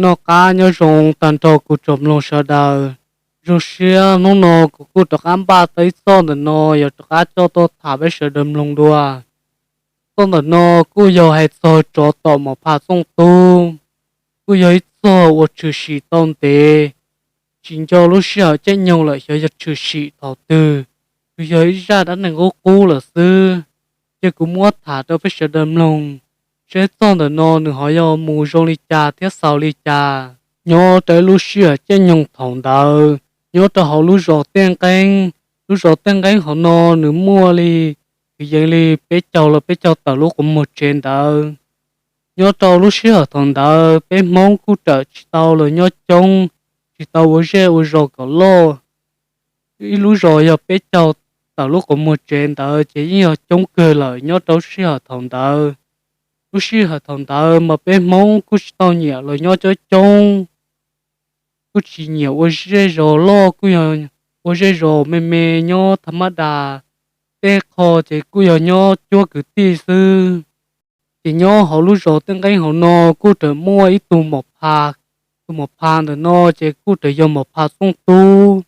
Noj qab nyob zoo tag nrho kuv tsoom mloog sawv daws. Zoo siab hnub no kuv kuj rov qab npaj tau ib txoj ntawm no yuav rov qab coj tuaj tham peb sawv daws mloog dua. Txoj ntawm no kuj yog hais txog tsov tom Mos Phas Txooj Tub, kuj yog ib txoj uas tshwm sim tau ntev, tsis nco lub sij hawm caij nyoog lawm xyov yog tshwm sim thaum twg, tsuas yog ib zaj dab neeg qub qub lawm xwb. Ces kuv muab tham rau peb sawv daws mloog, seb txoj ntawm no nws ho yuav mus zoo li cas thiab xaus li cas. Nyob rau ib lub sij hawm caij nyoog thaum ntawd, nyob rau hauv lub zos Tiaj Nqeeb, lub zos Tiaj Nqeeb hauv no nws muaj li kwv yees li peb caug los peb caug tawm lub quas muag tsev ntawd. Nyob rau lub sij hawm thaum ntawd peb Hmoob kuj rawm tsis tau los nyob coob, tsis tau ua zej ua zos kom loj. Ib lub zos yog peb caug tawm lub quas muag tsev ntawd ces yeej yog coob kawg lawm nyob rau lub sij hawm thaum ntawd. Lub sij hawm thaum ntawd mas peb Hmoob kuj tsis tau nyiam los nyob coob coob, kuj tsis nyiam ua zej zos loj, kuj yog ua zej zos me me nyob thas mas das, tej qho ces kuj yog nyob cuab kwv tij xwb. Ces nyob hauv lub zos Tiaj Nqeeb hauv no kuj rawm muaj ib tug Mos Phas, tus Mos Phas ntawm no ces kuj rawm yog Mos Phas Txooj Tub.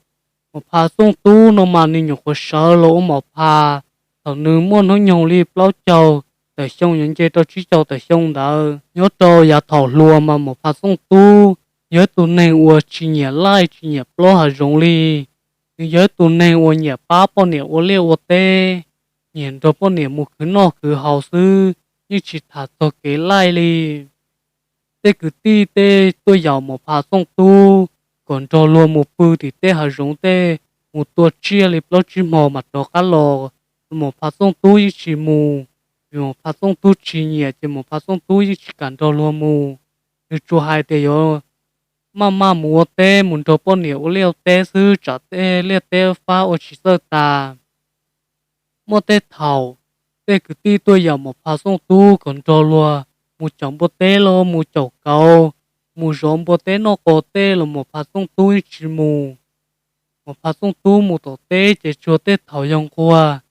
Mos Phas Txooj Tub no mas nws nyuam qhuav sawv los ua Mos Phas thaum nws muaj hnub nyoog li plaub caug tawm xyoo yuav nce rau tsib caug tawm xyoo ntawd. Nyob rau yav thaum hluas mas Mos Phas Txooj Tub yog ib tug neeg uas tsis nyiam laij tsis nyiam plob hav zoov li. Nws yog ib tug neeg uas nyiam pab poj niam ua liaj ua teb, nyiam nrog poj niam mus khwv noj khwv haus xwb, yeej tsis tham txog kev laij li. Tej kwv tij tej tuaj yaum Mos Phas Txooj Tub kom nrog luag mus pw tim tej hav zoov tej, mus tua tsiaj li plaub tsib hmo mam rov qab los, Mos Phas Txooj Tub yeej tsis mus. Vim Mos Phas Txooj Tub tsis nyiam ces Mos Phas Txooj Tub yeej tsis kam nrog luag mus. Nws tsuas hais tias yuav maj maj mus ua teb, mus nrog poj niam ua liaj ua teb xwb, tsam tej liaj teb fab ua tsis txawj tas. Muaj tej thaum, tej kwv tij tuaj yaum Mos Phas Txooj Tub kom nrog luag mus caum npua teb los mus caum kauv, mus zov npua teb noj qos tej los Mos Phas Txooj Tub yeej tsis mus. Mos Phas Txooj Tub mus tom teb ces tsuas tej thaum yog nquag,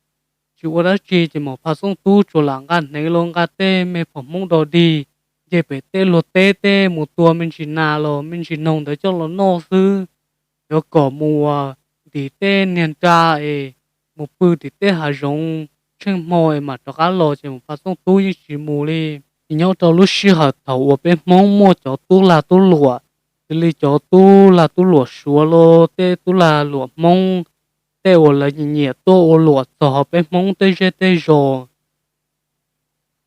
tsis ua dab tsi ces Mos Phas Txooj Tub tsuas lam nqa hneev los nqa tej me phom Hmoob do dig, nce pem tej luag teb tej mus tua me ntsis nas los me ntsis noog ntawd coj los noj xwb. Yuav kom mus ua ntim tej niag nra es mus pw tim tej hav zoov tsheej hmo es mam rov qab los ces Mos Phas Txooj Tub yeej tsis mus li. Ces nyob rau lub sij hawm thaum uas peb Hmoob muaj cov tub lag tub luam, xws li cov tub lag tub luam Suav los tej tub lag luam Hmoob, tej uas lawv nyiam nyiam tuaj ua luam txog hauv peb Hmoob tej zej tej zos.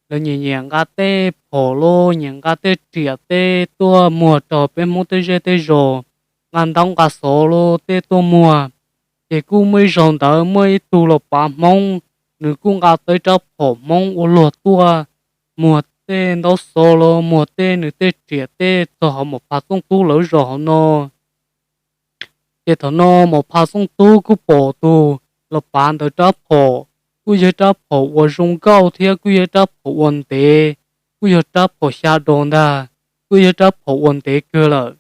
Lawv nyiam nyiam nqa tej phom los nyiam nqa tej riam tej tuaj muag rau peb Hmoob tej zej tej zos, nqa ntaub nqa xov los tej tuaj muag. Ces kuj muaj ib zaug ntawd muaj ib tug los pav Hmoob, nws kuj nqa tau ib rab phom Hmoob ua luag tuaj muag tej ntaub xov los muag tej nws tej riam tej txog hauv Mos Phas Txooj Tub lawv zos hauv no. Ces thaum no Mos Phas Txooj Tub kuj pom tus los pav ntawd rab phom, kuj yog ib rab phom uas zoo nkauj thiab kuj yog ib rab phom uas ntev, kuj yog rab phom xya dos ntag, kuj yog ib rab phom uas ntev kawg lawm.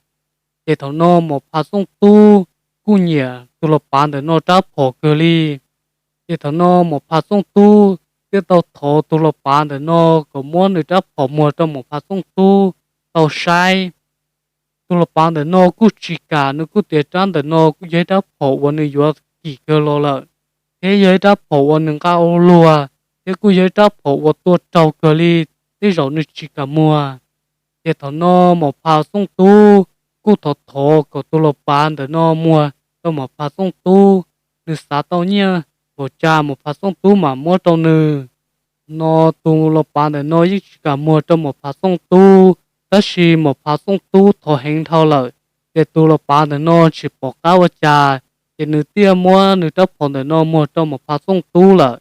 Ces thaum no Mos Phas Txooj Tub kuj nyiam tus los pav ntawm no rab phom kawg li. Ces thaum no Mos Phas Txooj Tub thiaj tau thov tus los pav ntawm no kom muab nws rab phom muag rau Mos Phas Txooj Tub tau saib. Tus los pav ntawm no kuj tsis kam, nws kuj tias rab ntawm no kuj yog ib rab phom uas nws yuav kim kawg los lawm, thiab yog ib rab phom uas nws nqa ua luag, thiab kuj yog ib rab phom uas tua raug kawg li, tej zaum nws tsis kam muag. Ces thaum no Mos Phas Txooj Tub kuj thov thov kom tus los pav ntawm no muag rau Mos Phas Txooj Tub, nws xav tau nyiaj npaum cas Mos Phas Txooj Tub mam muab rau nws. No tus los pav ntawm no yeej tsis kam muag rau Mos Phas Txooj Tub, tab sis Mos Phas Txooj Tub thov heev dhau lawm, ces tus los pav ntawm no tsis pom qab ua cas, ces nws thiaj muab nws rab phom ntawm no muag rau Mos Phas Txooj Tub lawm.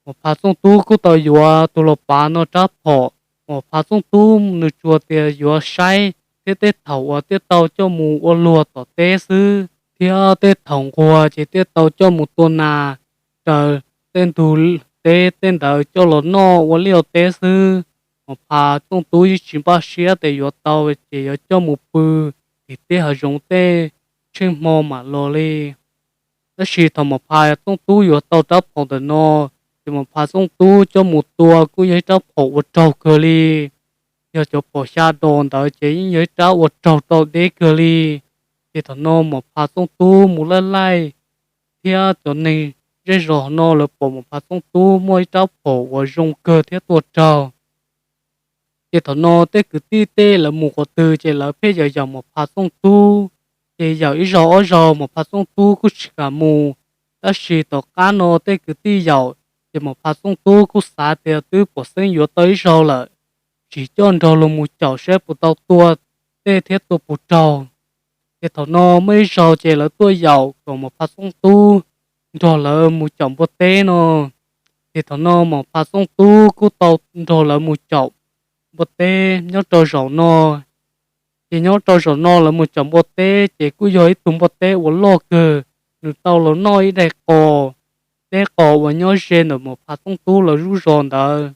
Mos Phas Txooj Tub kuj tau yuav tus los pav no rab phom. Mos Phas Txooj Tub nws tsuas tias yuav saib thiab tej thaum uas thiaj tau coj mus ua luag tom teb xwb, thiab tej thaum nquag ces thiaj tau coj mus tua nas raws tej ntug teb tej ntawd coj los noj ua liaj ua teb xwb. Mos Phas Txooj Tub yeej tsis npaj siab tias yuav tau, ces yuav coj mus pw tim tej hav zoov tej tsheej hmo mam los li. Tab sis thaum Mos Phas Txooj Tub yuav tau rab phom ntawm no, ces Mos Phas Txooj Tub coj mus tua kuj yog ib rab phom uas raug kawg li. yog cov phom xya dos ntawd ces yeej yog ib rab uas raug rau deb kawg li. Ces thaum no Mos Phas Txooj Tub mus laij laij thiab cov neeg zej zos no lawv pom Mos Phas Txooj Tub muaj ib rab phom uas zoo kawg thiab tua raug. Ces thaum no tej kwv tij tej lawv mus qhov twg ces lawv pheej yawm yawm Mos Phas Txooj Tub. Ces yawm ib zaug ob zaug Mos Phas Txooj Tub kuj tsis kam mus. Tab sis tom qab no tej kwv tij yaum, ces Mos Phas Txooj Tub kuj xav tias twb pom xeeb yuav tau ib zaug lawm, tsis coj nrog luag mus caum saib puas tau tua tej thiab tua puas raug. Ces thaum no muaj ib zaug ces lawv tuaj yaum kom Mos Phas Txooj Tub nrog lawv mus caum npua teb no. Ces thaum no Mos Phas Txooj Tub kuj tau nrog lawv mus caum npua teb nyob rau zaum no. Ces nyob rau zaum no lawv mus caum npua teb ces kuj yog ib tug npua teb uas loj kawg, nws tau los noj ib daim qos, teb qos uas nyob ze ntawm Mos Phas Txooj Tub lawv lub zos ntawd.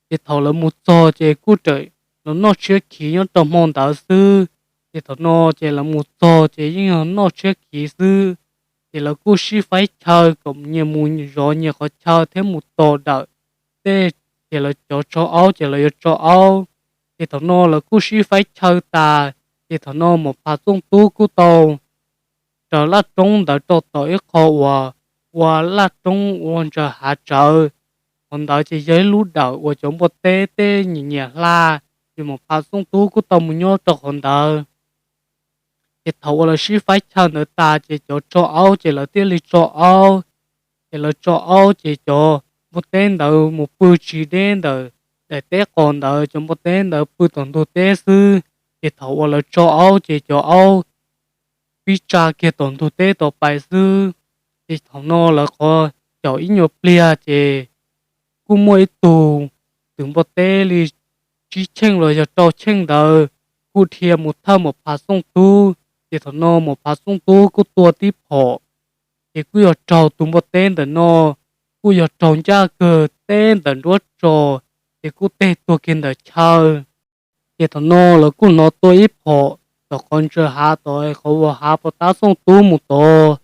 Ces thaum lawv mus txog ces kuj tseem los noj tshiab khiv nyob rau hmo ntawd xwb. Ces thaum no ces lawv mus txog ces yeej yog noj tshiab khiv xwb. Ces lawv kuj sib faib chaw kom nyias mus zov nyias qhov chaw thiab mus tos dawm tej, ces lawv cov tso aub ces lawv yuav tso aub. Ces thaum no lawv kuj sib faib chaw tas, ces thaum no Mos Phas Txooj Tub kuj tau raws laj roob ntawd rau tom ib qho uas ua laj roob ua ntsaws hav tsawv. Qhov ntawd ces yog ib lub dawm uas cov npua teb tej nyiam nyiam hla, ces Mos Phas Txooj Tub kuj tau mus nyob rau qhov ntawd. Ces thaum uas lawv sib faib chaw ntawd tas ces cov tso aub ces lawv thiaj li tso aub. Ces lawv tso aub ces cov npua teb ntawd mus pw tsis deb ntawm daim teb qos ntawd, cov npua teb ntawd pw tom ntug teb xwb. Ces thaum uas lawv tso aub ces cov aub pib tsa kiag tom ntug teb tom pais xwb. Ces thaum no lawv qhov caum ib nyuag pliag ces kuj muaj ib tug twm npua teb li tsib cheej los yog rau cheej ntawd kuj dhia mus thawj Mos Phas Txooj Tub. Ces thaum no Mos Phas Txooj Tub kuj tua tib phom, ces kuj yog raug tus npua teb ntawm no, kuj yog raug ncaj kawg teb ntawm nruab tso, ces kuj teg tuag kiag ntawm chaw. Ces thaum no lawv kuj hnov tua ib phom tom qhov ntsaws hav tod qhov uas hav pov tab Txooj Tub mus tod.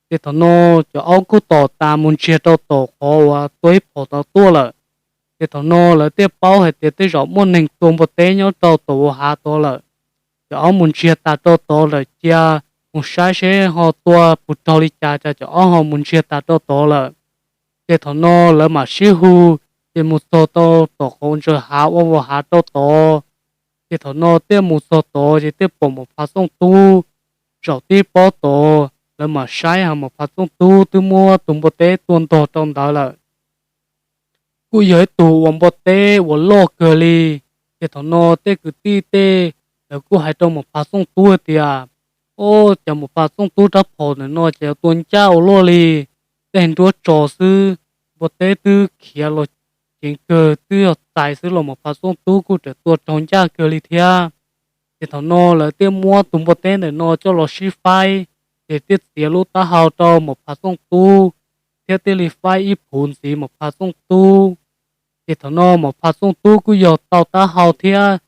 Ces thaum no cov aub kuj tom tas mus ntsiag rau tom qhov uas tua ib phom tod tuaj lawm. Ces thaum no lawv thiaj paub hais tias tej zaum muaj neeg tua npua teb nyob rau tom uas hav tod lawm. Cov aub mus ntsiag tas rau tod lawm, cia mus saib seb ho tua puas raug li cas, cas cov aub ho mus ntsiag tas rau tod lawm. Ces thaum no lawv mam sib hu, ces mus txog tau tom qhov ntsaws hav ua vos hav rau tod. Ces thaum no thiaj mus txog tod ces thiaj pom Mos Phas Txooj Tub zaum tib pob tod. Lawv mam saib ho Mos Phas Txooj Tub twb muab tus npua teb tua ntog rau ntawd lawm. Kuj yog ib tug uas npua teb uas loj kawg li. Ces thaum no tej kwv tij tej lawv kuj hais rau Mos Phas Txooj Tub tias, Au, cas Mos Phas Txooj Tub rab phom ntawm no ces tua ncaj ua luaj li, teg nruab tso xwb, npua teb twb khiav los ceev kawg twb yog txais xwb los Mos Phas Txooj Tub kuj tseem tua raug ncaj kawg li thiab. Ces thaum no lawv thiaj muab tus npua teb ntawm no coj los sib faib, ces thiaj txiav lub taub hau rau Mos Phas Txooj Tub, thiab thiaj li faib ib phuv ntxiv Mos Phas Txooj Tub. Ces thaum no Mos Phas Txooj Tub kuj yog tau taub hau thiab.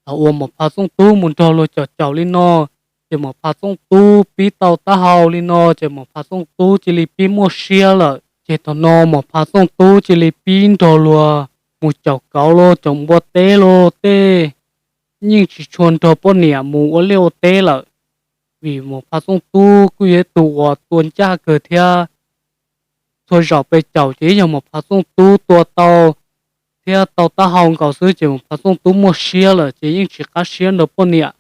Thaum uas Mos Phas Txooj Tub mus nrog luag caum caum li no, ces Mos Phas Txooj Tub pib tau taub hau li no ces Mos Phas Txooj Tub cia li pib muaj siab lawm. Ces thaum no Mos Phas Txooj Tub cia li pib nrog luag mus caum kauv los caum npua teb los tej, yeej tsis tshua nrog poj niam mus ua liaj ua teb lawm. Vim Mos Phas Txooj Tub kuj yog ib tug uas tua ncaj kawg thiab. Txhua zaus pes caum ces ib yog Mos Phas Txooj Tub tua tau thiab tau taub hau nkaus xwb ces Mos Phas Txooj Tub muaj siab lawm ces yeej tsis qab siab nrog poj niam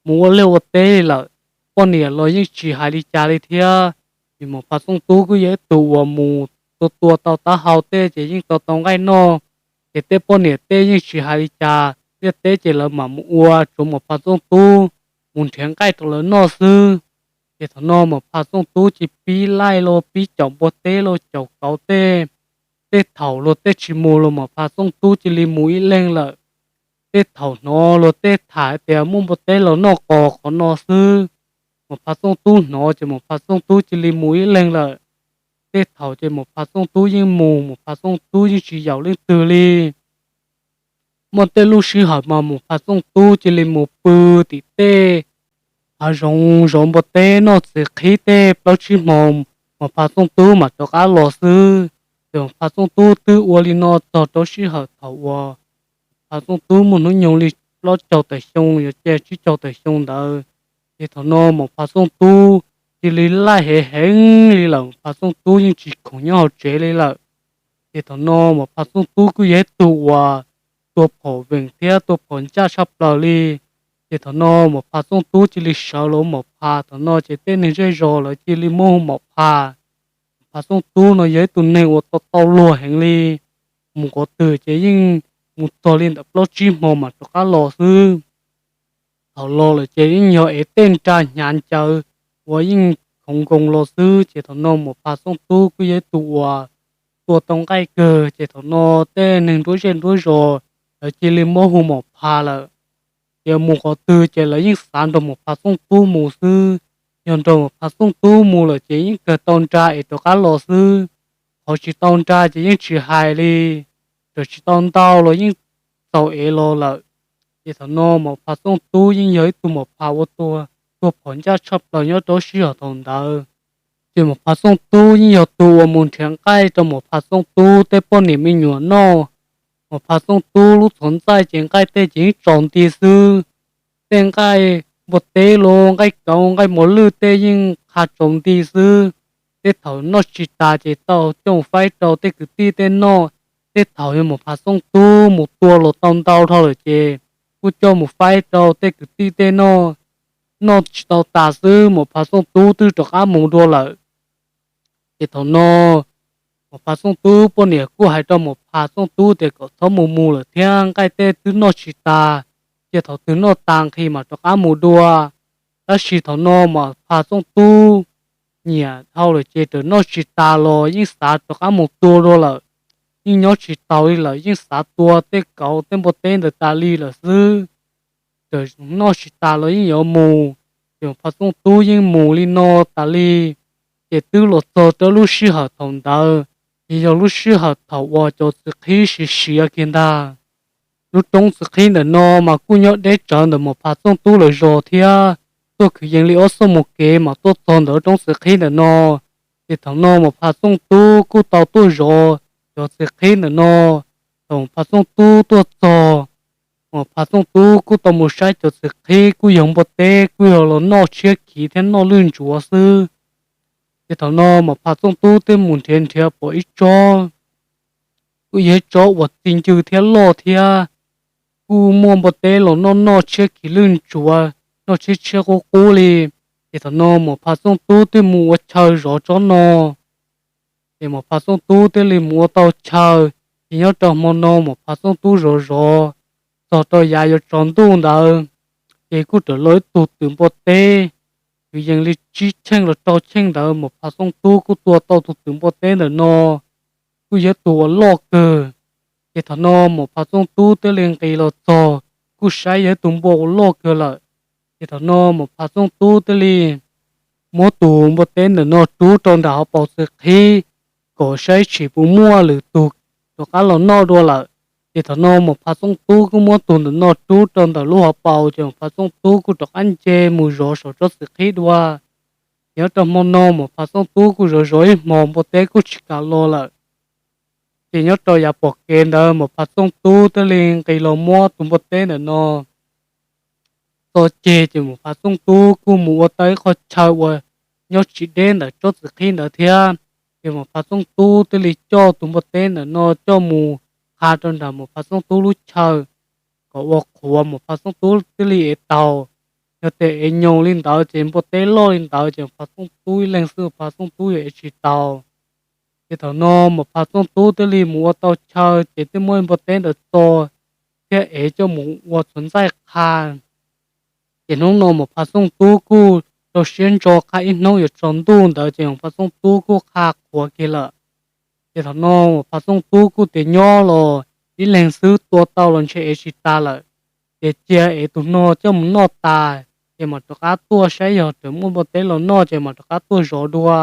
mus ua liaj ua teb li lawm. Poj niam los yeej tsis hais li cas li thiab. Vim Mos Phas Txooj Tub kuj yog ib tug uas mus tua tua tau taub hau tej ces yeej tau tau nqaij noj. Ces tej poj niam tej yeej tsis hais li cas, liaj teb ces lawv mam mus ua, tsuav Mos Phas Txooj Tub mus nrhiav nqaij rau lawv noj xwb. Ces thaum no Mos Phas Txooj Tub cia li pib laij los pib caum npua teb los caum kauv tej. Tej thaum luag tej tsis mus los Mos Phas Txooj Tub cia li mus ib leeg lawm. Tej thaum hnov luag tej tham hais tias muaj npua teb los noj qos qhov no xwb, Mos Phas Txooj Tub hnov ces Mos Phas Txooj Tub cia li mus ib leeg lawm. Tej thaum ces Mos Phas Txooj Tub yeej mus, Mos Phas Txooj Tub yeej tsis yaum leej twg li. Muaj tej lub sij hawm mas Mos Phas Txooj Tub cia li mus pw tim tej hav zoov zov npua teb noj txiv qhib tej plaub tsib hmo, Mos Phas Txooj Tub mam rov qab los xwb. Ces Mos Phas Txooj Tub twb ua li no txog rau sij hawm thaum uas Phav Xooj Tub muaj hnub nyoog li plaub caug tawm xyoo yuav cia tsib caug tawm xyoo ntawd. Ces thaum no Maum Phav Xooj Tub cia li laij heev heev li lawm, Phav Xooj Tub yeej tsis khoom nyob hauv tsev li lawm. Ces thaum no Maum Phav Xooj Tub kuj yog ib tug uas tua phom veem thiab tua phom ncaj tshaj plaws li. Ces thaum no Maum Phav Xooj Tub cia li sawv los ua Maum Phav, thaum no ces tej neeg zej zos lawv cia li muab hu Maum Phav. Phav Xooj Tub no yog ib tug neeg uas tau tau luag heev li, mus qhov twg ces yeej mus txog li ntawm plaub tsib hmo mam rov qab los xwb. Thaum los lawm ces yeej yog ev tej nra hnyav ncawv uas yeej khoov nkoos los xwb. Ces thaum no Maum Phav Xooj Tub kuj yog ib tug uas tua tau nqaij kawg, ces thaum no tej neeg nruab zej nruab zos lawv cia li muab hu Maum Phav lawm. Ces mus qhov twg ces lawv yeej xav nrog Maum Phav Xooj Tub mus xwb. Yog nrog Maum Phav Xooj Tub mus lawm ces yeej kawg tau nra es rov qab los xwb. Qhov tsis tau nra ces yeej tsis hais li, raws tsis tau ntau los yeej txaus ev los lawm. Ces thaum no Maum Phav Xooj Tub yeej yog ib tug Maum Phav uas tua phom ncaj tshaj plaws nyob rau sij hawm thaum ntawd. Ces Maum Phav Xooj Tub yeej yog tus uas mus nrhiav nqaij rau Maum Phav Xooj Tub tej poj niam me nyuam noj. Maum Phav Xooj Tub lub txhuv ntxaij ces nqaij tej ces yeej tsaus nti xwb. Tej nqaij npua teb los nqaij kauv nqaij mos lwj tej yeej qha tsaus nti xwb. Tej thaum noj tsis tas ces tau coj faib rau tej kwv tij tej noj. Tej thaum yog Maum Phav Xooj Tub mus tua los tau ntau dhau lawm ces kuj coj mus faib rau tej kwv tij tej noj. Noj tsis tau tas xwb Maum Phav Xooj Tub twb rov qab mus dua lawm. Ces thaum no Maum Phav Xooj Tub poj niam kuj hais rau Maum Phav Xooj Tub tias kom txhob mus mus lawm thiab, nqaij tej twb noj tsis tas, cia thaum twg noj tas nqhis mam rov qab mus dua. Tab sis thaum no Maum Phav Xooj Tub nyiam dhau lawm ces raws noj tsis tas los yeej xav rov qab mus tua dua lawm. Yeej nyob tsis taus li lawm, yeej xav tua tej kauv tej npua teb ntawd tas li lawm xwb. Raws noj tsis tas los yeej yuav mus, ces Maum Phav Xooj Tub yeej mus li no tas li. Ces twb los txog rau lub sij hawm thaum ntawd, ces yog lub sij hawm thaum uas cov txiv qhib siav siav kiag ntag. Lub roob txiv qhib ntawm no mas kuj nyob deb tsawv ntawm Maum Phav Xooj Tub lawv zos thiab, tuaj kwv yees li ob xuab moos kev mas tuaj txog ntawm roob txiv qhib ntawm no. Ces thaum no Maum Phav Xooj Tub kuj tau tuaj zov cov txiv qhib ntawm no. Thaum Maum Phav Xooj Tub tuaj txog, Maum Phav Xooj Tub kuj tau mus saib cov txiv qhib kuj yog npua teb kuj yog los noj tshiab khiv thiab noj lwj ntsuav xwb. Ces thaum no Maum Phav Xooj Tub twb mus nrhiav nrhiav pom ib tsob, kuj yog ib tsob uas txi ncw thiab loj thiab, kuj muaj npua teb los noj noj tshiab khiv lwj ntsuav, noj tshiab tshiab qub qub li. Ces thaum no Maum Phav Xooj Tub twb mus ua chaw zov tsob no. Ces Maum Phav Xooj Tub thiaj li mus ua tau chaw. Ces nyob rau hmo no Maum Phav Xooj Tub zov zov, txog rau yav yuav tsaus ntuj ntawd, ces kuj raws los ib tug twm npua teb, kwv yees li tsib cheej los rau cheej ntawd Maum Phav Xooj Tub kuj tua tau tus twm npua teb ntawm no, kuj yog tus uas loj kawg. Ces thaum no Maum Phav Xooj Tub thiaj li nqis los txog, kuj saib yog tus npua uas loj kawg lawm. Ces thaum no Maum Phav Xooj Tub thiaj li muab tus npua teb ntawm no rub rau nram hauv paus txiv qhib, kom saib tsis puas muaj lwm tus rov qab los noj dua lawm. Ces thaum no Maum Phav Xooj Tub kuj muab tus ntawm no rub rau ntawm lub hauv paus, ces Maum Phav Xooj Tub kuj rov qab nce mus zov saum tsob txiv qhib dua. Ces nyob rau hmo no Maum Phav Xooj Tub kuj zov zov ib hmos npua teb kuj tsis kam los lawm. Ces nyob rau yav pom kev ntawd Maum Phav Xooj Tub thiaj li nqis los muab tus npua teb ntawm no txo ceg, ces Maum Phav Xooj Tub kuj mus ua tau ib qho chaw uas nyob tsis deb ntawm tsob txiv qhib ntawd thiab. Ces Maum Phav Xooj Tub thiaj li coj tus npua teb ntawm no coj mus qha rau nram Maum Phav Xooj Tub lub chaw kom ua qhuav, Maum Phav Xooj Tub thiaj li ev tau. Yog tias ev nyoos li ntawd ces npua teb loj li ntawd ces Maum Phav Xooj Tub ib leeg xwb Maum Phav Xooj Tub yuav ev tsis tau. Ces thaum no Maum Phav Xooj Tub thiaj li mus ua tau chaw ces thiaj muab npua teb ntawd txo thiab ev coj mus ua txhuv ntxaij qha. Ces hnub no Maum Phav Xooj Tub kuj rau siab ntso qha ib hnub yuav tsaus ntuj ntawd ces Maum Phav Xooj Tub kuj qha qhuav kiag lawm. Ces thaum no Maum Phav Xooj Tub kuj tias nyob los ib leeg xwb tua tau los ntshe ev tsis tas lawm. Ces cia ev tus no coj mus noj tas, ces mam rov qab tuaj saib yog raws muaj npua teb los noj ces mam rov qab tuaj zov dua.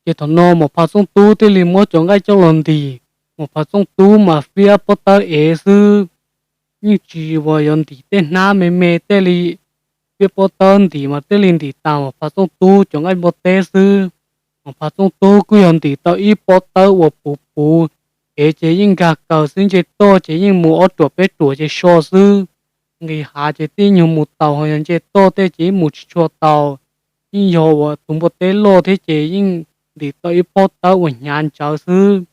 Ces thaum no Maum Phav Xooj Tub thiaj li muab cov nqaij coj los ntim. Maum Phav Xooj Tub mas fiab pob tawb ev xwb, yeej tsis uas yuav ntim tej hnab me me tej li, fiab pob tawb ntim mas thiaj li ntim tas Maum Phav Xooj Tub cov nqaij npua teb xwb. Maum Phav Xooj Tub kuj yog ntim tau ib pob tawb uas puv puv, ev ces yeej nkag kaws xwb, nce toj ces yeej mus ob ruam peb ruam ces so xwb. Nqis hav ces tib nyuag mus taus, ho yog nce toj tej ces yeej mus tsis tshua taus. Yeej yog uas tus npua teb loj thiab ces yeej ntim tau ib pob tawb uas hnyav ntsawv xwb.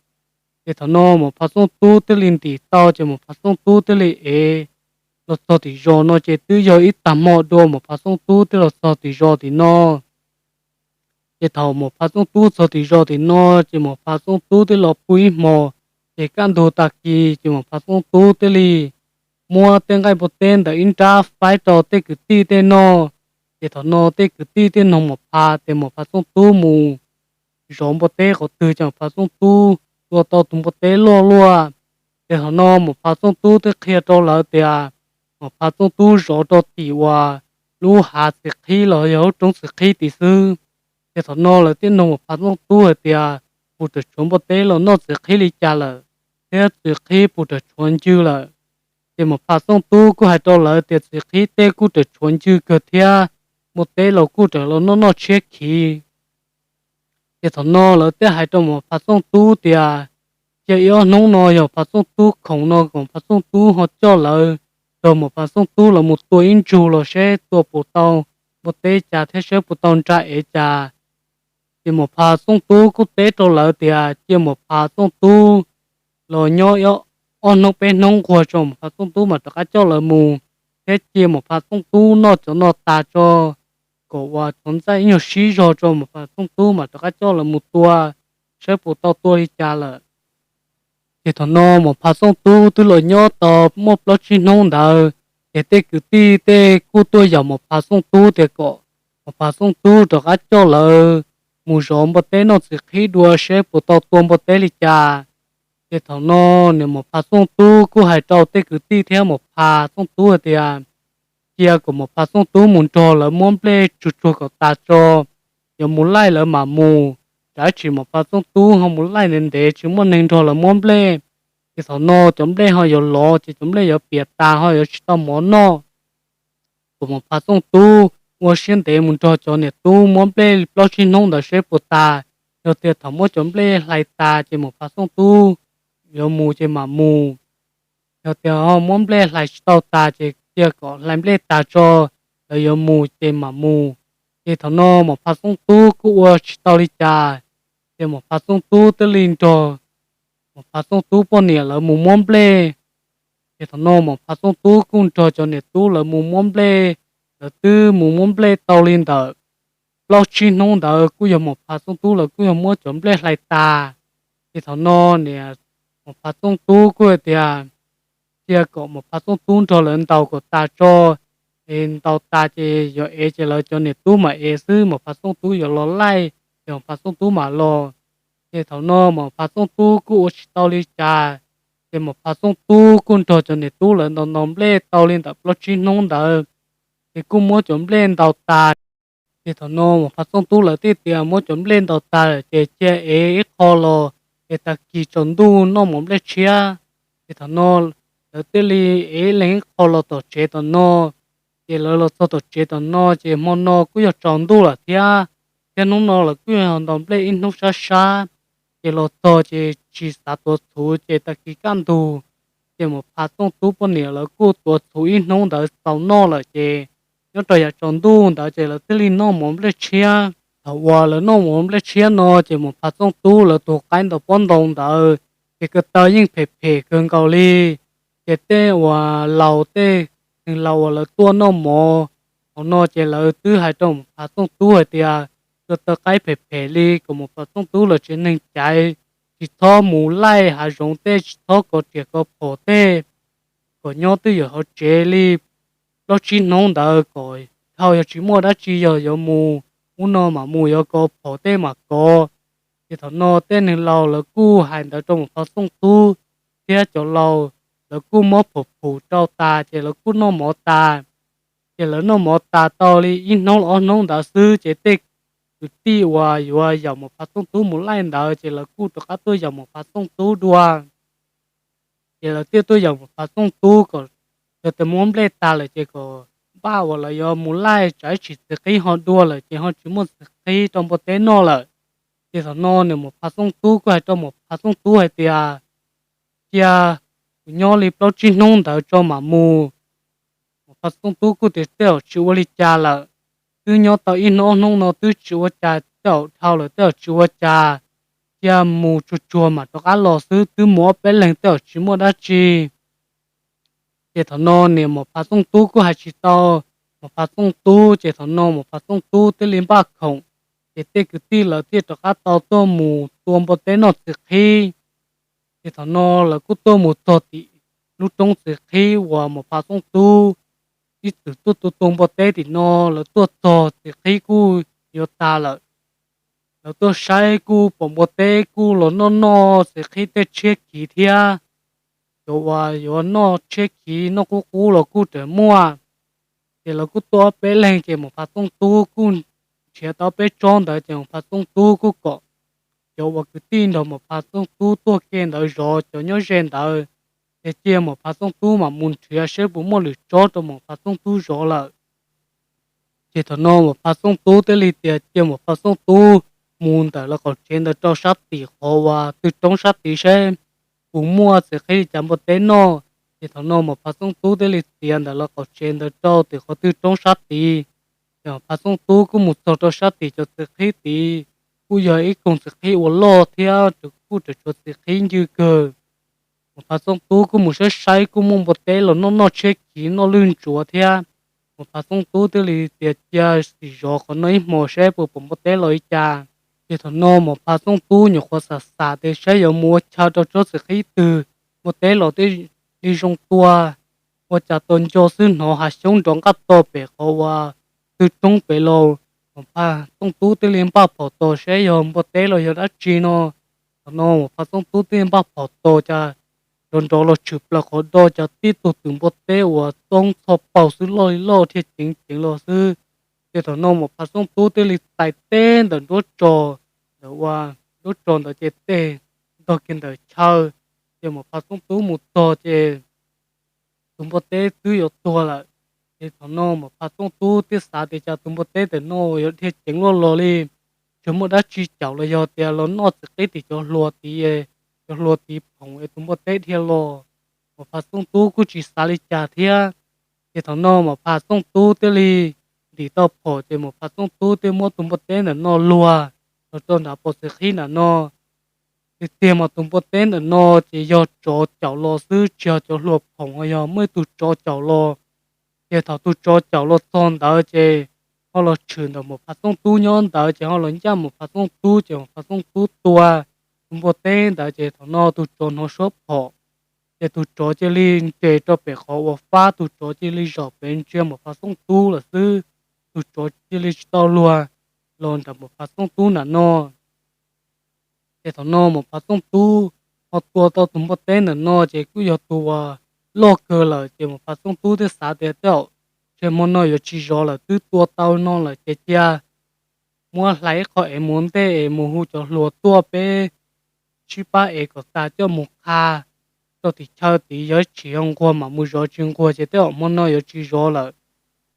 Ces thaum no Maum Phav Xooj Tub thiaj li ntim tau, ces Maum Phav Xooj Tub thiaj li ev los txog tim zos no ces twb yog ib tag hmo dua Maum Phav Xooj Tub thiaj los txog tim zos tim no. Ces thaum Maum Phav Xooj Tub txog tim zos tim no, ces Maum Phav Xooj Tub twb los pw ib hmos, ces kaj ntug tag kis ces Maum Phav Xooj Tub thiaj li muab tej nqaij npua teb ntawm ib nrab faib rau tej kwv tij tej noj. Ces thaum no tej kwv tij thiaj noog Maum Phav tias Maum Phav Xooj Tub mus zov npua teb qhov twg ces Maum Phav Xooj Tub tua tau tus npua teb loj luaj. Ces thaum no Maum Phav Xooj Tub twb qhia rau lawv tias Maum Phav Xooj Tub zov rau tim uas lub hav txiv qhib los yog lub roob txiv qhib tim xwb. Ces thaum no lawv thiaj noog Maum Phav Xooj Tub hais tias, puas ram tshuav npua teb los noj txiv qhib li cas lawm, thiab txiv qhib puas ram tshuav ncw lawm? Ces Maum Phav Xooj Tub kuj hais rau lawv tias txiv qhib tej kuj ram tshuav ncw kawg thiab, npua teb los kuj ram los noj noj tshiab khiv. Ces thaum no lawv thiaj hais rau Maum Phav Xooj Tub tias, cia ib ob hnub no yog Phav Xooj Tub khoom no kom Phav Xooj Tub ho coj lawv, rau Maum Phav Xooj Tub lawv mus tua ib ntsug los seb tua puas tau npua teb cas thiab seb puas tau nra ev cas. Ces Maum Phav Xooj Tub kuj teb rau lawv tias cia Maum Phav Xooj Tub los nyob ob hnub peb hnub nquag tso Maum Phav Xooj Tub mam rov qab coj lawv mus, thiab cia Maum Phav Xooj Tub noj cov no tas tso, kom uas tsov ntxaij ib nyuag sib zog tso Maum Phav Xooj Tub mam rov qab coj lawv mus tua, saib puas tau tua li cas lawm. Ces thaum no Maum Phav Xooj Tub twb los nyob tau muaj plaub tsib hnub ntawd, ces tej kwv tij tej kuj tuaj yaum Maum Phav Xooj Tub tias kom Maum Phav Xooj Tub rov qab coj lawv mus zov npua teb noj txiv qhib dua seb puas tau tua npua teb li cas. Ces thaum no niam Maum Phav Xooj Tub kuj hais rau tej kwv tij thiab Maum Phav Xooj Tub hais tias, cia kom Maum Phav Xooj Tub mus nrog lawv muab nplej tsuag tsuag kom tas tso, yuav mus laij lawv mam mus. Tab sis Maum Phav Xooj Tub ho mus laij ntev ntev tsis muaj neeg nrog lawv muab nplej, ces thaum no cov nplej ho yuav lov, ces cov nplej yuav piam tas ho yuav tsis tau mov noj. Kom Maum Phav Xooj Tub ua siab ntev mus nrog cov niam tub muab nplej plaub tsib hnub ntawd seb puas tas. Yog tias thaum muab cov nplej hlais tas ces Maum Phav Xooj Tub yuav mus ces mam mus. Yog tias ho muab nplej hlais tsis tau tas ces cia kom hlais nplej tas tso, lawv yuav mus ces mam mus. Ces thaum no Maum Phav Xooj Tub kuj ua tsis tau li cas, ces Maum Phav Xooj Tub thiaj li nrog Maum Phav Xooj Tub poj niam lawv mus muab nplej. Ces thaum no Maum Phav Xooj Tub kuj nrog cov niam tub lawv mus muab nplej. Lawv twb mus muab nplej tau li ntawm plaub tsib hnub ntawd kuj yog Maum Phav Xooj Tub lawv kuj yog muab cov nplej hlais tas. Ces thaum no niam Maum Phav Xooj Tub kuj hais tias, cia kom Maum Phav Xooj Tub nrog lawv ntaus kom tas tso, es ntaus tas ces yog ev ces lawv cov niam tub mam ev xwb, Maum Phav Xooj Tub yuav los laij, ces Maum Phav Xooj Tub mam los. Ces thaum no Maum Phav Xooj Tub kuj ua tsis tau li cas, ces Maum Phav Xooj Tub kuj nrog cov niam tub lawv ntaus ntaus nplej tau li ntawm plaub tsib hnub ntawd, ces kuj muab cov nplej ntaus tas. Ces thaum no Maum Phav Xooj Tub lawv thiaj tias muab cov nplej ntaus tas lawm ces cia ev ib qho los, es tag kis tsaus ntuj noj mov nplej tshiab. Ces thaum no lawv thiaj li ev ib leeg ib qho los tom tsev tom no. Ces lawv los txog tom tsev tom no ces hmo no kuj yog tsaus ntuj lawm thiab, thiab hnub no lawv kuj yog ntaus nplej ib hnub sab sab. Ces los txog ces tsis xav tuav txhuv ces tag kis kaj ntug, ces Maum Phav Xooj Tub poj niam lawv kuj tuav txhuv ib hnub ntawd txaus noj lawm ces nyob rau yav tsaus ntuj ntawd ces lawv thiaj li noj mov nplej tshiab. Thaum uas lawv noj mov nplej tshiab no ces Maum Phav Xooj Tub lawv tus qaib ntaus pob ntoo ntawd ces ko taw yeej phem phem kawg nkaus li. Ces tej uas laus tej neeg laus uas lawv tuaj noj mov hauv no ces lawv twb hais rau Maum Phav Xooj Tub hais tias, ko taw qaib phem phem li, kom Maum Phav Xooj Tub lawv tsev neeg caiv tsis txhob mus laij hav zoov tej, tsis txhob kov riam kov phom tej, kom nyob twj ywm hauv tsev li plaub tsib hnub ntawd kom dhau, yog tsis muaj dab tsi yog yuav mus ub no mam mus, yuav kov phom tej mam kov. Ces thaum no tej neeg laus lawv kuj hais ntawd rau Maum Phav Xooj Tub, thiab cov laus lawv kuj muab phom phum rau tas ces lawv kuj noj mov tas. Ces lawv noj mov tas tau li ib hnub los ob hnub ntawd xwb ces tej kwv tij uas yuav yaum Maum Phav Xooj Tub mus laij ntawd ces lawv kuj rov qab tuaj yaum Maum Phav Xooj Tub dua. Ces lawv thiaj tuaj yaum Maum Phav Xooj Tub kom, yog tias muab nplej tas lawm ces kom npaj uas lawv yuav mus laij, tsam ib tsam txiv qhib ho dua lawm ces ho tsis muaj txiv qhib rau npua teb noj lawm. Ces thaum no niam Maum Phav Xooj Tub kuj hais rau Maum Phav Xooj Tub hais tias, cia kuv nyob li plaub tsib hnub ntawd tso mam mus. Muam Pha Txooj Tub kuj tias tej zaum tsis ua li cas lawm, twb nyob tau ib hnub ob hnub no twb tsis ua cas, tej zaum dhau lawm tej zaum tsis ua cas, cia mus tsuag tsuag mam rov qab los xwb, twb mus ob peb leeg tej zaum tsis muaj dab tsi. Ces thaum no niam Muam Pha Txooj Tub kuj hais tsis tau Muam Pha Txooj Tub, ces thaum no Muam Pha Txooj Tub thiaj li npaj khoom, ces tej kwv tij lawv thiaj rov qab tau tuaj mus tua npua teb noj txiv qhib. Ces thaum no lawv kuj tuaj mus txog tim lub roob txiv qhib uas Muam Pha Txooj Tub ib txwm tuaj tua tua npua teb tim no, lawv tuaj txog txiv qhib kuj yuav tas lawm. Lawv tuaj saib kuj pom npua teb kuj los noj noj txiv qhib tej tshiab khiv thiab, cov uas yuav noj tshiab khiv noj qub qub los kuj tseem muaj. Ces lawv kuj tuaj ob peb leeg, ces Muam Pha Txooj Tub kuj nrhiav tau peb tsob ntawd, ces Muam Pha Txooj Tub kuj kom cov uas kwv tij nrog Muam Pha Txooj Tub tuaj ke ntawd zov, cov nyob ze ntawd, ces cia Muam Pha Txooj Tub mam mus nrhiav seb puas muaj lwm tsob rau Muam Pha Txooj Tub zov lawm. Ces thaum no Muam Pha Txooj Tub thiaj li tias cia Muam Pha Txooj Tub mus ntawm lawv qaum tsev ntawd rau sab tim qhov uas twg roob sab tid seb puas muaj txiv qhib li cas npua teb noj. Ces thaum no Muam Pha Txooj Tub thiaj li txiav ntawm lawv qaum tsev ntawd rau tim qhov twg roob sab tid. Ces Muam Pha Txooj Tub kuj mus txog rau sab tim cov txiv qhib tid, kuj yog ib koog txiv qhib uas loj thiab kuj tseem tshuav txiv qhib ncw kawg. Muam Pha Txooj Tub kuj mus saib saib kuj muaj npua teb los noj noj tshiab khiv noj lwj ntsuav thiab. Muam Pha Txooj Tub thiaj li tias cia sim zov qhov no ib hmos seb puas pom npua teb los li cas. Ces thaum no Muam Pha Txooj Tub nyuam qhuav xav xav tias saib yuav mus ua chaw rau tsob txiv qhib twg, npua teb los thiaj li zoo tua. Ua cas tos nco xwb hnov hav xyoob nrov nqaj tos pem qhov uas twg roob pem los. Muam Pha Txooj Tub thiaj li npaj phom tos saib yog npua teb los yog dab tsi no. Thaum no Muam Pha Txooj Tub thiaj npaj phom tos cas nrov nrov los tshwm plaws qhov do cas tib tug twm npua teb uas txoob txho paug xwb loj li loj dhia ceev ceev los xwb. Ces thaum no Muam Pha Txooj Tub thiaj li tais teb ntawm nruab tso, ntawm ua nruab tso ntawd ces tej ntog kiag ntawm chaw. Ces Muam Pha Txooj Tub mus txog ces tus npua teb twb yuav tuag lawm. Ces thaum no Muam Pha Txooj Tub thiaj xav tias cas tus npua teb ntawm no yuav dhia ceev luaj los li, tsis muaj dab tsi caum los yog tias los noj txiv qhib tim cov hlua tid, cov hlua tid phoom es tus npua teb dhia los. Muam Pha Txooj Tub kuj tsis xav li cas thiab. Ces thaum no Muam Pha Txooj Tub thiaj li ntim tau phom ces Muam Pha Txooj Tub thiaj muab tus npua teb ntawm no luag los rau nram pom txiv qhib nram no. Tiag tiag mas tus npua teb ntawm no ces yog tsov caum los xwb, tsis yog cov hlua phoom, ho yog muaj ib tug tsov caum los. Ces thaum tus tsov caum los txog ntawd ces ho los tshwm ntawm Muam Pha Txooj Tub nyob ntawd, ces ho los ncaj Muam Pha Txooj Tub, ces Muam Pha Txooj Tub tua tus npua teb ntawd, ces thaum no tus tsov hnov suab phom, ces tus tsov cia li nres rau pem qhov uas fab, tus tsov cia li zaum pem ntsia Muam Pha Txooj Tub lawm xwb. Tus tsov cia li tsis tau luag los nram Muam Pha Txooj Tub nram no. Ces thaum no Muam Pha Txooj Tub ho tua tau tus npua teb ntawm no ces kuj yog tus uas loj kawg lawm, ces Muam Pha Txooj Tub thiaj xav tias tej zaum ntshe hmo no yuav tsis zov lawm, twb tua tau no lawm ces cia muab hlais ib qho ev mus ntej es mus hu cov hluas tuaj peb sib pab ev kom tas coj mus qha rau tim chaw tid, yog tsis yog nquag mam mus zov, tsis nquag ces tej zaum hmo no yuav tsis zov lawm.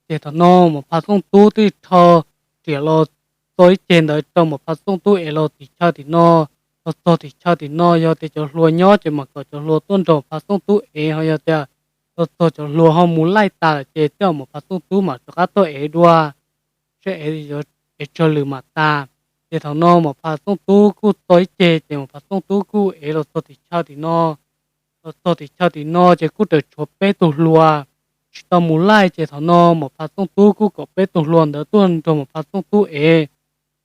Ces thaum no Muam Pha Txooj Tub thiaj rho riam los txo ib ceg ntawd rau Muam Pha Txooj Tub ev los tim chaw tim no. Los txog tim chaw tim no yog tias cov hluas nyob ces mam kom cov hluas tuaj nrog Muam Pha Txooj Tub ev, ho yog tias los txog cov hluas ho mus laij tas lawm ces tej zaum Muam Pha Txooj Tub mam rov qab tuaj ev dua, seb ev, ev tsawg lwm mam tas. Ces thaum no Muam Pha Txooj Tub kuj txo ib ceg ces Muam Pha Txooj Tub kuj ev los txog tim chaw tim no. Los txog tim chaw tim no ces kuj tseem tshuav peb tug hluas tsis tau mus laij, ces thaum no Muam Pha Txooj Tub kuj kom peb tug hluas ntawd tuaj nrog Muam Pha Txooj Tub ev.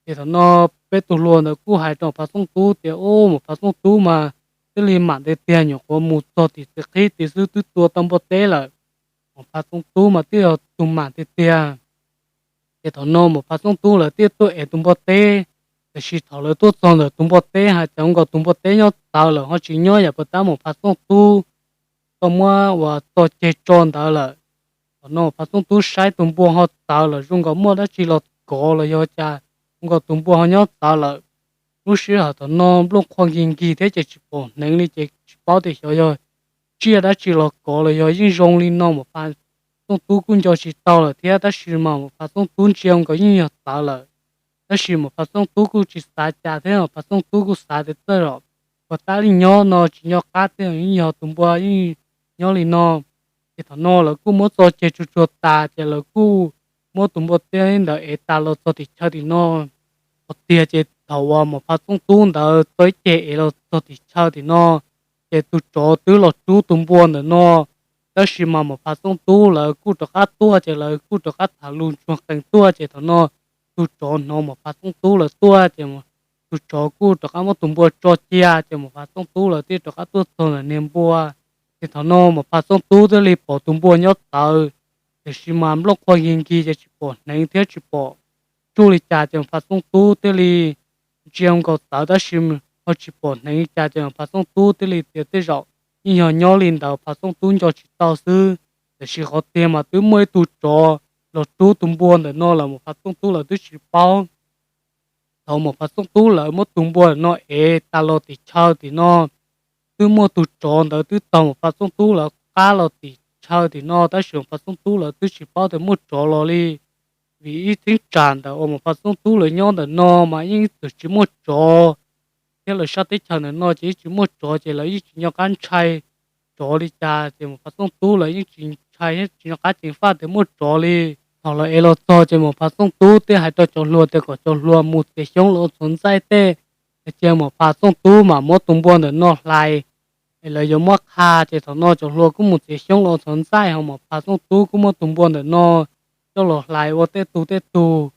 Ces thaum no peb tug hluas ntawd kuj hais rau Muam Pha Txooj Tub tias, Ub, Muam Pha Txooj Tub mas twb li mam tiag tiag, nyuam qhuav mus txog tim txiv qhib tid xwb twb tua tau npua teb lawm. Muam Pha Txooj Tub mas twb yog tus mam tiag tiag. Ces thaum no Muam Pha Txooj Tub lawv thiaj tuaj ev tus npua teb, tiam sis thaum lawv tuaj txog ntawm tus npua teb hais tias zoo nkaus tus npua teb nyob txawv lawm, ho tsis nyob yam puas tab Muam Pha Txooj Tub tau muab uas txo ceg tso ntawd lawm. Thaum no Muam Pha Txooj Tub saib tus npua ho txawv lawm, zoo nkaus muaj dab tsi los kov los yog cas, zoo nkaus tus npua ho nyob txawv lawm. Lub sij hawm thaum no nplooj qhuav nkig nkig thiab ces tsis pom hneev li ces tsis paub tias xyov yog tsiaj dab tsi los kov los yog yeej zoo li no, Muam Pha Txooj Tub kuj nco tsis tau lawm thiab. Tab sis mas Muam Pha Txooj Tub ntsia nkaus yeej yog txawv lawm. Tab sis Muam Pha Txooj Tub kuj tsis xav cas thiab, Muam Pha Txooj Tub kuj xav tias tej zaum puas tab li nyob no tsis nco qab tej, yeej yog tus npua yeej nyob li no. Ces thaum no lawv kuj muab txo ceg tsuag tsuag tas ces lawv kuj muab tus npua teb ntawd ev tas los txog tim chaw tim no. Qhov tiag ces thaum uas Maum Phav Txooj Tub ntawd txo ib ceg ev los txog tim chaw tim no, ces tus tsov twb los rub tus npua ntawm no. Tab sis mas Maum Phav Txooj Tub lawv kuj rov qab tuaj ces lawv kuj rov qab tham lus ntsuag qees tuaj ces thaum no tus tsov hnov Maum Phav Txooj Tub lawv tuaj ces tus tsov kuj rov qab muab tus npua tso cia ces Maum Phav Txooj Tub lawv thiaj rov qab tuaj txog ntawm niag npua. Ces thaum no Maum Phav Txooj Tub thiaj li pom tus npua nyob txawv, tiam sis mas nplooj qhuav nkig nkig ces tsis pom hneev thiab tsis pom tsuj li cas ces Maum Phav Txooj Tub thiaj li ntsia nkaus txawv tab sis ho tsis pom hneev li cas ces Maum Phav Txooj Tub thiaj li tias tej zaum yeej yog nyob li ntawd Phav Txooj Tub nco tsis tau xwb. Tiam sis qhov tiag mas twb muaj ib tug tsov los rub tus npua ntawm no lawm Maum Phav Txooj Tub lawv twb tsis paub. Thaum Maum Phav Txooj Tub lawv muab tus npua ntawm no ev tas los tim chaw tim no, twb muaj tus tsov ntawd twb taug Maum Phav Txooj Tub lawv qab los tim chaw tim no tab sis Maum Phav Txooj Tub lawv twb tsis paub tias muaj tsov los li. Vim ib cheeb tsam ntawm uas Maum Phav Txooj Tub lawv nyob ntawm no mas yeej txawm tsis muaj tsov, thiab lawv sab teb chaws ntawm no ces yeej tsis muaj tsov ces lawv yeej tsis nco qab ntshai tsov li cas ces Maum Phav Txooj Tub lawv yeej tsis ntshai thiab tsis nco qab ceev faj tias muaj tsov li. Thaum lawv ev los txog ces Maum Phav Txooj Tub thiaj hais rau cov hluas tias kom cov hluas mus txiav xyoob los ua txhuv ntxaij tej, ces Maum Phav Txooj Tub mam muab tus npua ntawm no hlais es lawv yuav muab qha. Ces thaum no cov hluas kuj mus txiav xyoob los ua txhuv ntxaij ho Maum Phav Txooj Tub kuj muab tus npua ntawm no coj los hlais ua tej tug tej tug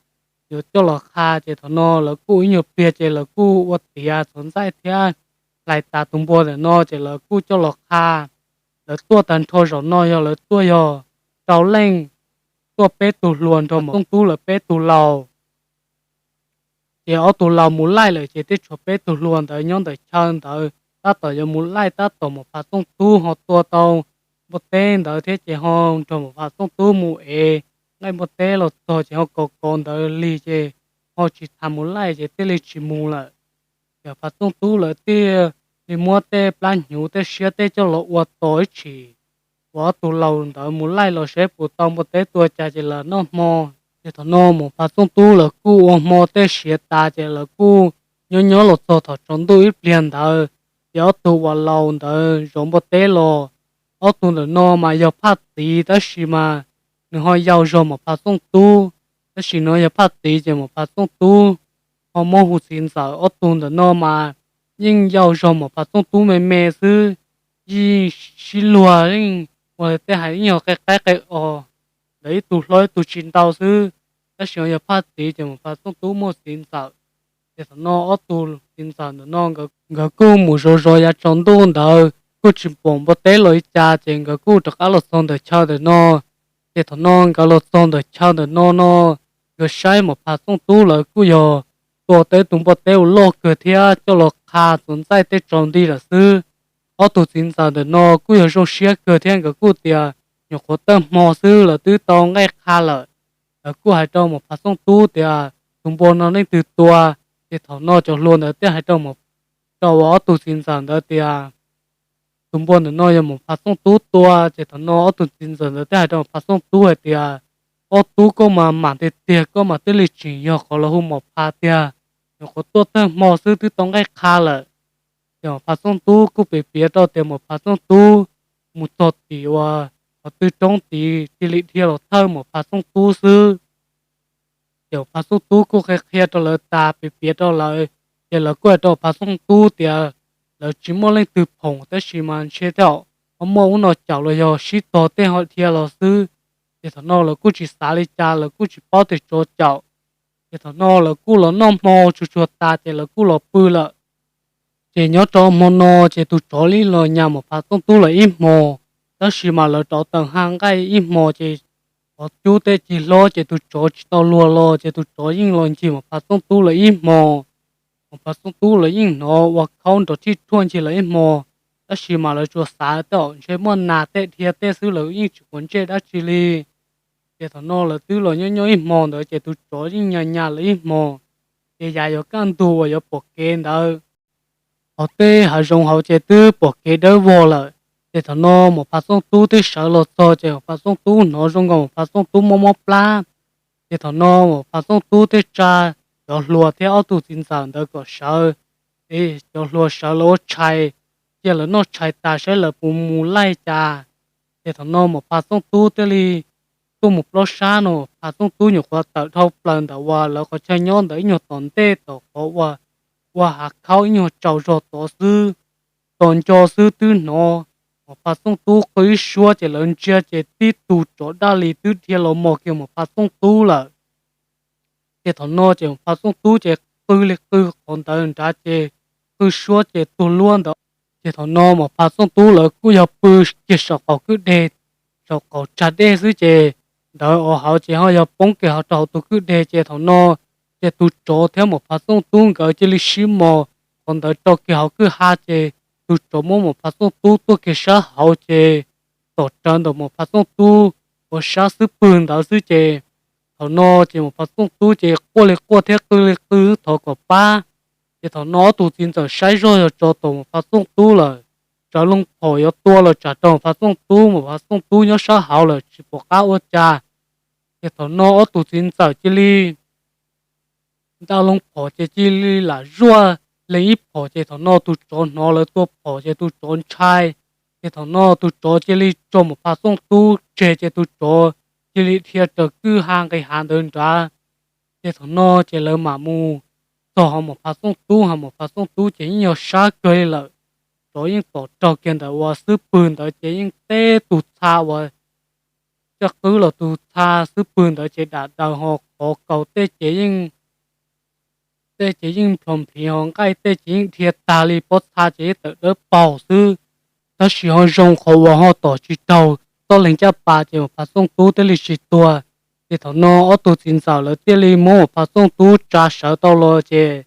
yuav coj los qha. Ces thaum no lawv kuj ib nyuag pliag ces lawv kuj ua tiav txhuv ntxaij thiab hlais tas tus npua ntawm no ces lawv kuj coj los qha. Lawv tuaj tag nrho zaum no yog lawv tuaj yog rau leej, tuaj peb tug hluas nrog Maum Phav Txooj Tub lawv peb tug laus. Ces ob tug laus mus laij lawm ces thiaj tshuav peb tug hluas ntawd nyob ntawm chaw ntawd tab tom yuav mus laij tab tom Maum Phav Txooj Tub ho tua tau npua teb ntawd thiab ces ho nrog Maum Phav Txooj Tub mus ev nqaij npua teb los txog ces ho kov kov ntawd lig ces ho tsis tham mus laij ces thiaj li tsis mus lawm. Ces Phav Txooj Tub lawv thiaj li muab tej plab hnyuv tej siab tej coj los ua tos ib chim uas ob tug laus ntawd mus laij los seb puas tau npua teb tua cas ces lawv noj hmo. Ces thaum no Maum Phav Txooj Tub lawv kuj ua hmo tej siav tas ces lawv kuj nyob nyob los txog thaum tsaus ntuj ib pliag ntawd, ces ob tug uas laus ntawd zov npua teb los. Ob tug ntawm no mas yog Phaj Txiv tab sis mas nws ho yau zog Maum Phav Txooj Tub, tab sis nws yog Phaj Txiv ces Maum Phav Txooj Tub ho muab hu txiv ntxawm. Ob tug ntawm no mas yeej yau zog Maum Phav Txooj Tub me me xwb, yeej sib luag yeej ua tej hais yeej yog qe qaib qe os, lawv ib tug hlob ib tug tsis ntau xwb, tab sis ho yog Phaj Txiv ces Maum Phav Txooj Tub muaj txiv ntxawm. Ces thaum no ob tug txiv ntxawm ntawm no nkawd kuj mus zov zov yav tsaus ntuj ntawd kuj tsis pom npua teb los li cas ces nkawd kuj rov qab los txog ntawm chaw ntawm no. Ces thaum no nkawd los txog ntawm chaw ntawm no no, nkawd saib Maum Phav Txooj Tub lawv kuj yog tua tau tus npua teb uas loj kawg thiab coj los qha txhuv ntxaij tej tsaus nti lawm xwb. Ob tug txiv ntxawm ntawm no kuj yog zoo siab kawg thiab nkawd kuj tias nyuam qhuav tawm hmo xwb lawv twb tau nqaij qha lawm. Lawv kuj hais rau Maum Phav Txooj Tub tias tus npua no leej twg tua. Ces thaum no cov hluas ntawd thiaj hais rau, rau uas ob tug txiv ntxawm ntawd tias tus npua ntawm no yog Maum Phav Txooj Tub tua. Ces thaum no ob tug txiv ntxawm ntawd thiaj hais rau Maum Phav Txooj Tub hais tias, ob tub, koj mas mam tiag tiag, koj mas thiaj li tseem yog qhov lawv hu Maum Phav tiag, nyuam qhuav tuaj tawg hmo xwb twb tau nqaij qha lawm. Ces Maum Phav Txooj Tub kuj piav piav rau tias Maum Phav Txooj Tub mus txog tim uas qhov twg roob tid cia li dhia los thawj Maum Phav Txooj Tub xwb. Ces Maum Phav Txooj Tub kuj qhia qhia rau lawv tas piav piav rau lawv, ces lawv kuj hais rau Maum Phav Txooj Tub tias lawv tsis muaj leej twg phoom tab sis mas ntshe tej zaum ho muaj ub no caum los yog sib tog tej ho dhia los xwb. Ces thaum no lawv kuj tsis xav li cas, lawv kuj tsis paub tias tsov caum. Ces thaum no lawv kuj los noj hmo tsuag tsuag tas ces lawv kuj los pw lawm. Ces nyob rau hmo no ces tus tsov li los nyas Maum Phav Txooj Tub lawv ib hmos, tab sis mas lawv rauv taws haj nqaij ib hmos ces qhov cub tej cig hlob ces tus tsov tsis tau luag los ces tus tsov yeej los ncig Maum Phav Txooj Tub lawv ib hmos. Maum Phav Txooj Tub lawv yeej hnov ua khaub nrov thij thuaj ncig lawv ib hmos, tab sis mas lawv tsuas xav tej zaum ntshe muaj nas tej dhia tej xwb, lawv yeej tsis quav ntsej dab tsi li. Ces thaum no lawv twb los nyob nyob ib hmos ntawd ces tus tsov yeej nyas nyas lawv ib hmos. Ces yav yuav kaj ntug uas yuav pom kev ntawd, hauv tej hav zoov hauv ces twb pom kev dawb vog lawm. Ces thaum no Maum Phav Txooj Tub twb sawv los txog ces Maum Phav Txooj Tub hnov zoo nkaus Maum Phav Txooj Tub mob mob plab. Ces thaum no Maum Phav Txooj Tub thiaj tsa cov hluas thiab ob tug txiv ntxawm ntawd kom sawv, cov hluas sawv lawv ua tshais, cia lawv noj tshais tas saib lawv puas mus laij cas. Ces thaum no Maum Phav Txooj Tub thiaj li tuaj mus plaub sab no, Maum Phav Txooj Tub nyuam qhuav tawm dhau plaws ntawm uas lawv qhov chaw nyob ntawd ib nyuag tom ntej tom qhov uas ua hav khaub ib nyuag tsaus zog tod xwb. Tos nco xwb twb hnov Maum Phav Txooj Tub qw ib suab ces lawv ntsia ces tib tug tsov daj li twb dhia los mos kiag Maum Phav Txooj Tub lawm. Ces thaum no ces Maum Phav Txooj Tub ces qw li qw qhov ntawd nrad ces qw suab ces tuag luab ntawd. Ces thaum no Maum Phav Txooj Tub lawv kuj yog pw kiag saum qaum kwj deg, saum qaum tsag dej xwb ces ntawd os hauv ces ho yog poob kiag hauv rau hauv tus kwj deg ces thaum no ces tus tsov thiab Maum Phav Txooj Tub nkawd cia li sib mos qhov ntawd rau kiag hauv kwj ha ces tus tsov muab Maum Phav Txooj Tub tuaj kiag sab hauv ces tom rawv ntawm Maum Phav Txooj Tub uas sab xub pwg ntawd xwb ces thaum no ces Maum Phav Txooj Tub ces quaj li quaj thiab qw li qw thov kom pab. Ces thaum no ob tug txiv ntxawm saib zoj yog tso tom Maum Phav Txooj Tub lawm, tsawv loo phom yuav tua los tsam rau Maum Phav Txooj Tub, Maum Phav Txooj Tub nyob sab hauv lawm tsis pom qab ua cas. Ces thaum no ob tug txiv ntxawm cia li nta loo phom ces cia li lam zuaj lees ib phom ces thaum no tus tsov hnov lawv tua phom ces tus tsov ntshai. Ces thaum no tus tsov cia li tso Maum Phav Txooj Tub tseg ces tus tsov cia li dhia raws kwj ha nqis hav ntawd nrad. Ces thaum no ces lawv mam mus txog hauv Maum Phav Txooj Tub, hos Maum Phav Txooj Tub ces yeej yog sab kawg li lawm. Tsov yeej tom raug kiag ntawm uas xub pwg ntawd ces yeej teb tus txha uas coj qwb los tus txha xub pwg ntawd ces dam daws ho qhov kaus tej ces yeej tej ces yeej plhos plhiv ho nqaij tej ces yeej dhia tag li, pob txha ces yeej tawm dawb paug xwb. Tab sis ho zoo qhov uas ho tom tsis raug txoj leeg caj pas ces Maum Phav Txooj Tub thiaj li tsis tuag. Ces thaum no ob tug txiv ntxawm lawv thiaj li muab Maum Phav Txooj Tub tsa sawv tau los ces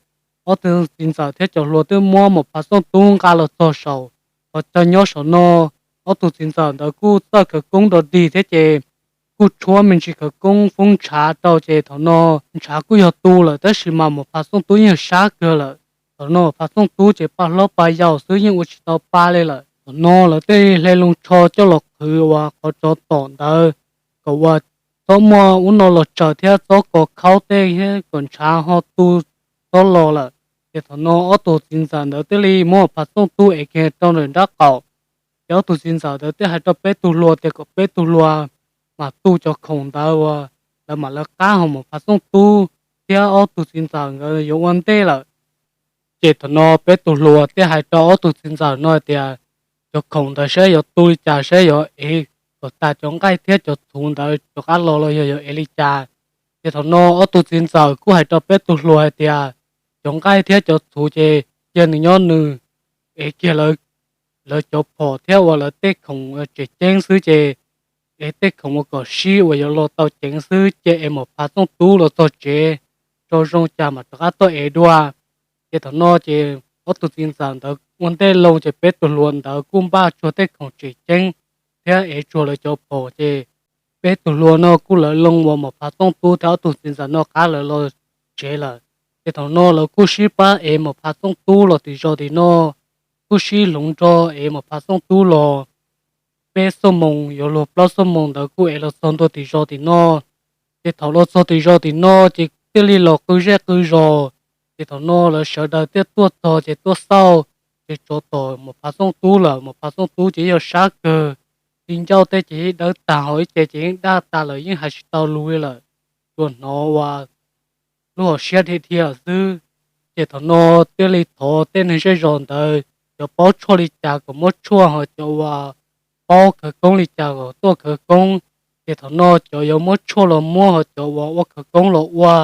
ob tug txiv ntxawm thiab cov hluas twb muab Maum Phav Txooj Tub nqa los txog saum qhov chaw nyob saum no. Ob tug txiv ntxawm ntawd kuj txawj khawv koob dog dig thiab ces kuj tshuab me ntsis khawv koob foob ntshav rau ces thaum no ntshav kuj yog tu lawm tab sis mas Maum Phav Txooj Tub yeej sab kawg lawm. Thaum no Maum Phav Txooj Tub ces paj hlob paj yau xwb yeej ua tsis tau pa li lawm. Thaum no lawv thiaj li hle loo tsho coj los qhwv uas qhov tsov tom ntawd kom uas txhob muaj ub no los tsaws thiab txhob kos khaub tej thiab kom ntshav ho tu txhob los lawm. Ces thaum no ob tug txiv ntxawm ntawd thiaj li muab Maum Phav Txooj Tub ev kiag rau ntawm nraub qaum. Ces ob tug txiv ntxawm ntawd thiaj hais rau peb tug hluas tias kom peb tug hluas mam tu cov khoom ntawd uas lawv mam lawv qab ho Maum Phav Txooj Tub thiab ob tug txiv ntxawm nkawd yuav ua ntej lawm. Ces thaum no peb tus hluas thiaj hais rau ob tug txiv ntxawm no tias, cov khoom ntawd saib yuav tu li cas, saib yuav ev kom tas cov nqaij thiab cov txhuv ntawd rov qab los los yog yuav ev li cas. Ces thaum no ob tug txiv ntxawm kuj hais rau peb tus hluas hais tias, cov nqaij thiab cov txhuv ces cia nws nyob nws, ev kiag lawv cov phom thiab uas lawv tej khoom tseem ceeb xwb ces ev tej khoom uas kom sib uas yuav los tau ceev xwb ces ev Maum Phav Txooj Tub los txog tsev, tso zoo cas mam rov qab tuaj ev dua. Ces thaum no ces ob tug txiv ntxawm ntawd ua ntej loo ces peb tus hluas ntawd kuj npaj tsuag tej khoom tseem ceeb thiab ev tsuag lawv cov phom ces peb tus hluas no kuj lawv loo uas Maum Phav Txooj Tub thiab ob tug txiv ntxawm no qab lawv los tsev lawm. Ces thaum no lawv kuj sib pab ev Maum Phav Txooj Tub los tim zos tim no, kuj sib hloov nrog ev Maum Phav Txooj Tub los peb xuab moos yuav luag plaub xuab moos ntawd kuj ev los txog ntua tim zos tim no. Ces thaum los txog tim zos tim no ces thiaj li los qw zej qw zos. Ces thaum no lawv sawv daws thiaj tuaj txog ces tuaj xauj, ces tsov tom Maum Phav Txooj Tub lawm. Maum Phav Txooj Tub ces yog sab kawg, ti ncauj tej ces yeej dawb tag, ho ib ce ces yeej daj tas lawm, yeej hais tsis tau lus li lawm, tsuas hnov uas lub hauv siab dhia dhia xwb. Ces thaum no thiaj li thov tej neeg zej zos ntawd, cov paub tshuaj li cas kom muab tshuaj, ho cov uas paub khawv koob li cas kom tuaj khawv koob. Ces thaum no cov yuav muab tshuaj los muab, ho cov uas ua khawv koob los ua,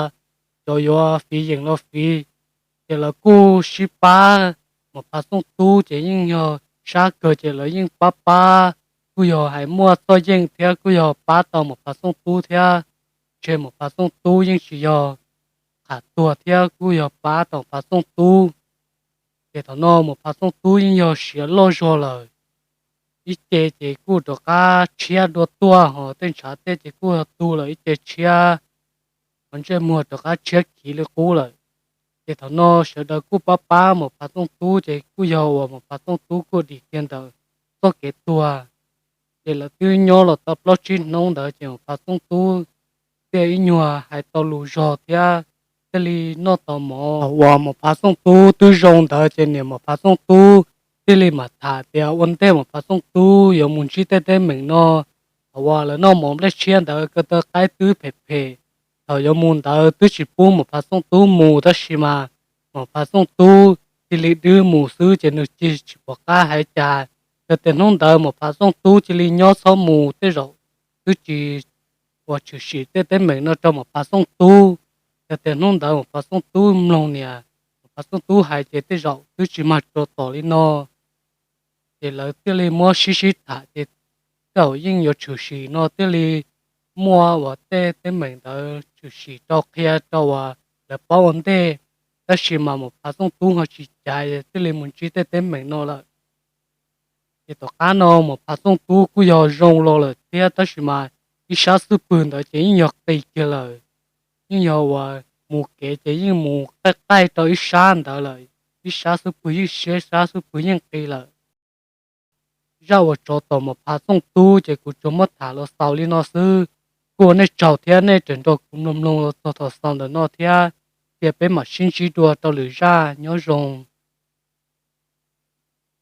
cov yuav fiv yeem los fiv. Ces lawv kuj sib pab, Maum Phav Txooj Tub ces yeej yog sab kawg ces lawv yeej pab pab, kuj yog hais muaj txoj yeej thiab kuj yog pab tau Maum Phav Txooj Tub thiab. Ntshe Maum Phav Txooj Tub yeej tsis yog qham tuag thiab kuj yog pab tau Maum Phav Txooj Tub. Ces thaum no Maum Phav Txooj Tub yeej yog siav loj zog lawm. Ib ce ces kuj rov qab tshiab dua tuaj, ho tej ntshav tej ces kuj yog tu lawm ib ce tshiab, ho ntsej muag rov qab tshiab khiv li qub lawm. Ces thaum no sawv daws kuj pab pab Maum Phav Txooj Tub ces kuj yog uas Maum Phav Txooj Tub kuj dim kiag ntawm txoj kev tuag. Ces lawv twb nyob los tau plaub tsib hnub ntawd ces Maum Phav Txooj Tub thiaj ib nyuag hais tau lus zog thiab thiaj li noj tau mov. Thaum uas Maum Phav Xooj Tub twb zoo ntawd ces niam Maum Phav Xooj Tub thiaj li mam tham tias ua ntej Maum Phav Xooj Tub yuav mus ntsib tej teeb meem no, thaum uas lawv noj mov nplej tshiab ntawd ko taw qaib twb phem phem. Thaum yuav mus ntawd twb tsis pub Maum Phav Xooj Tub mus, tab sis mas Maum Phav Xooj Tub cia li dwb mus xwb ces nws cia tsis pom qab hais cas. Yog tias hnub ntawd Maum Phav Xooj Tub cia li nyob txhob mus tej zaum twb tsis uas tshwm sim tej teeb meem no rau Maum Phav Xooj Tub. Yog tias hnub ntawd Maum Phav Xooj Tub mloog niam Maum Phav Xooj Tub hais ces tej zaum twb tsis mag tso tom li no. Ces lawv thiaj li muab sib sib tham ces tej zaum yeej yuav tshwm sim no thiaj li muaj uas tej teeb meem ntawd tshwm sim rau qhia rau uas lawv paub ua ntej. Tab sis mas Maum Phav Xooj Tub ho tsis cav thiaj li mus ntsib tej teeb meem no lawm. Ces tom qab no Maum Phav Xooj Tub kuj yog zoo los lawm thiab, tab sis mas ib sab xub pwg ntawd ces yeej yog qis kiag lawm. Yeej yog uas mus kev ces yeej mus qaij qaij rau ib sab ntawd lawm, ib sab xub pwg yeej siab, sab xub pwg yeej qis lawm. Zaj uas tsov tom Maum Phav Xooj Tub ces kuv tsuas muab tham los xaus li no xwb. Kuj ua nej tsaug thiab nej tseem nrog kuv mloog mloog los txog thaum xaus ntawm no thiab. Cia peb mam sib ntsib dua rau lwm zaj, nyob zoo.